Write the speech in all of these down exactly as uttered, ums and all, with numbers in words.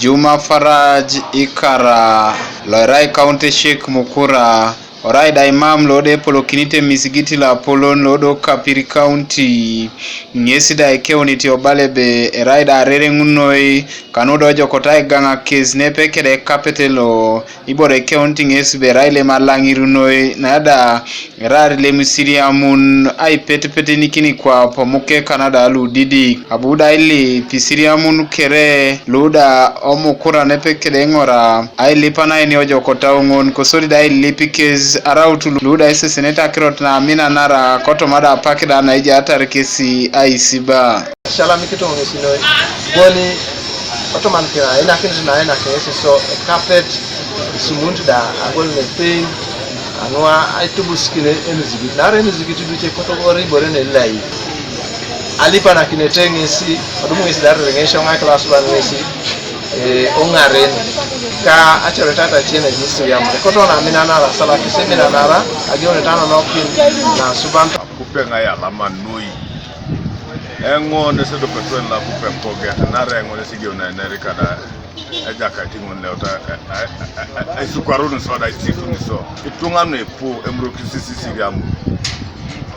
Juma Faraj Ikara, lo erai County Sheikh Mukura, orai da imam lo de epolokinit emisigiti lo apolon lo do Kapir County, ŋesi da ekeunit obala ebe erai da arereŋ noi, kanu do ejokota aigaŋakes nepe kede ekapet lo, ibore ekeunit ŋes ebe erai lem alaŋir noi, na da erai lem isiriamun aipetipetinikin kwap omuke kana da ludidik, abu da ailip isiriamun kere lu da o Mukura nepe kede Ŋora, ailip anaini ojokota oŋon, kosodi da ailip kes araut lu da isesenete akirot na aminanara, kotoma da apak da na ejaatar kesi aisiba. Asalamikit ŋesi noi, boni, otoman kira inakinit na inakinit so ekapet, isumunit da agol nepein, anua aitubusikin emizigit, naarai emizigit duce kotogor ibore nelai. Alipanakinete ŋesi, odum ŋesi da arereŋesio ŋaikilasuban ŋesi, eh, oŋaren, ka acoreta atacien ejisiriamare. Kotona aminanara, salakis eminanara, ageunete anonokin nasuban. Apupe ŋai alama noi. Eŋo nesi edopetuen lo apupe koget, naarai eŋo nesi egeuna enerikada. Ejakait ŋun leuta, e, e, e, e, esukwarun so da, isifun so. Ituŋa nu ipu emurokis isiriamun.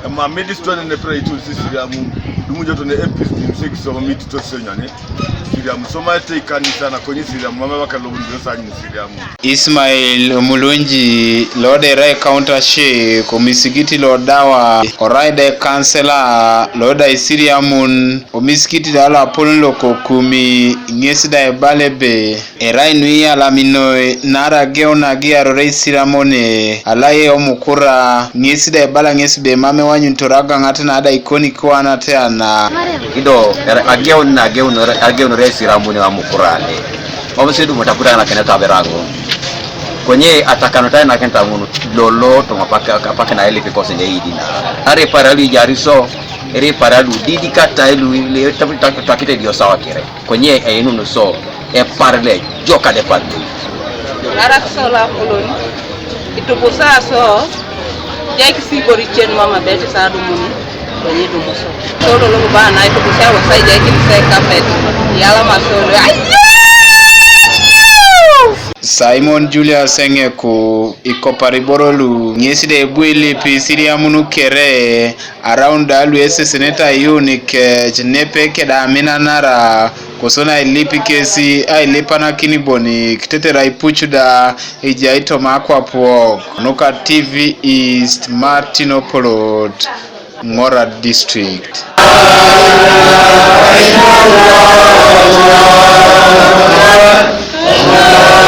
Emam idisitone nepira itul isiriamun. Dumujoto ne epis nimsek so mitito senyane. Isiriamun somaete ikanisa nakonye isiriamun, mam ebaka lobun Yesu anyun isiriamun. Ismail Mulunji, lo da erai County Sheikh, omisigiti lo Dawa, orai da ekansela, lo da isiriamun, omisikiti da lo apolon lo Kokumi, ŋes da ebala ebe, erai nu iyalami noi, naarai ageun na agiarore isiriamone, alaye o Mukura, ŋes da ebala ŋes ebe mam ewanyunitor agaŋat na da ikoni kiwanat ana. Ido, era-, ageun na ageun, ageunore isiriamone o Mukura ale. Mam sio edumut apuda anakenet abera ŋun. Konye atakanut ainakinit ŋun, lolo toma apak, apak na elip kosi ne idina. Naarai ipara lu ijari so, ere ipara lu didikata lu, le, tak, tak, takite dio sawa kere. Konye einun so, epar le, joka de patu. Arak so lo apolon, itubusa so, jai kisibori cien mama beti sa dumuni, konye dumuso. So lo lo ba na itubusa wasa jai kisibori kapet, yala masolo. Ayyo! Simon Julius Eŋeku, ikopari iboro lu, ŋesi de ebu ilip isiriamun kere, araun da lu esesenete ayuun kec, nepe keda aminanara, kosona ailip kesi, ailipanakin boni, kitetere aipuc da, ejai toma akwap wok. Nuka T V East, Martin Opolot, Ŋora District.